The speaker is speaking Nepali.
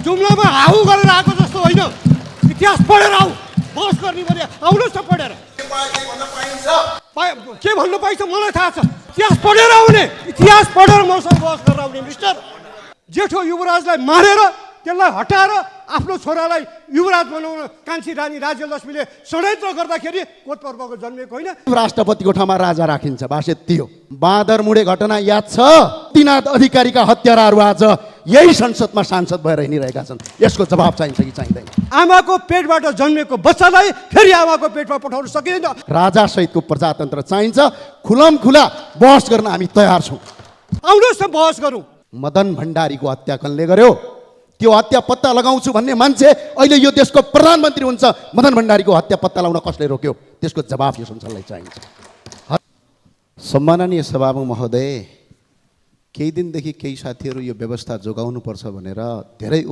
जुम्लामा हाउ गरेर आएको जस्तो होइन, इतिहास पढेर आऊ। बहस गर्ने भने आउनुहोस् न पढेर। के भन्नु पाइन्छ मलाई थाहा छ। इतिहास पढेर आउने, इतिहास पढेर मसँग बहस गरेर आउने। मिस्टर, जेठो युवराजलाई मारेर त्यसलाई हटाएर आफ्नो छोरालाई युवराज बनाउन कान्छी रानी राज्यलक्ष्मीले षड्यन्त्र गर्दाखेरि कोटपर्वको जन्मेको होइन। राष्ट्रपतिको ठाउँमा राजा राखिन्छ, बास यति हो। बाँदर मुडे घटना याद छ? दिनाथ अधिकारीका हत्याराहरू आज यही संसदमा सांसद भएर हिँडिरहेका छन्। यसको जवाब चाहिन्छ कि चाहिँदैन? आमाको पेटबाट जन्मेको बच्चालाई फेरि आमाको पेटमा पठाउन सकिँदैन। राजा सहितको प्रजातन्त्र चाहिन्छ। खुला बहस गर्न हामी तयार छौँ। आउनुहोस् न बहस गरौँ। मदन भण्डारीको हत्या कसले गर्यो? त्यो हत्या पत्ता लगाउँछु भन्ने मान्छे अहिले यो देशको प्रधानमन्त्री हुन्छ। मदन भण्डारीको हत्या पत्ता लगाउन कसले रोक्यो? त्यसको जवाफ यो संसदलाई चाहिन्छ। सम्माननीय सभामुख महोदय, केही दिनदेखि केही साथीहरू यो व्यवस्था जोगाउनुपर्छ भनेर धेरै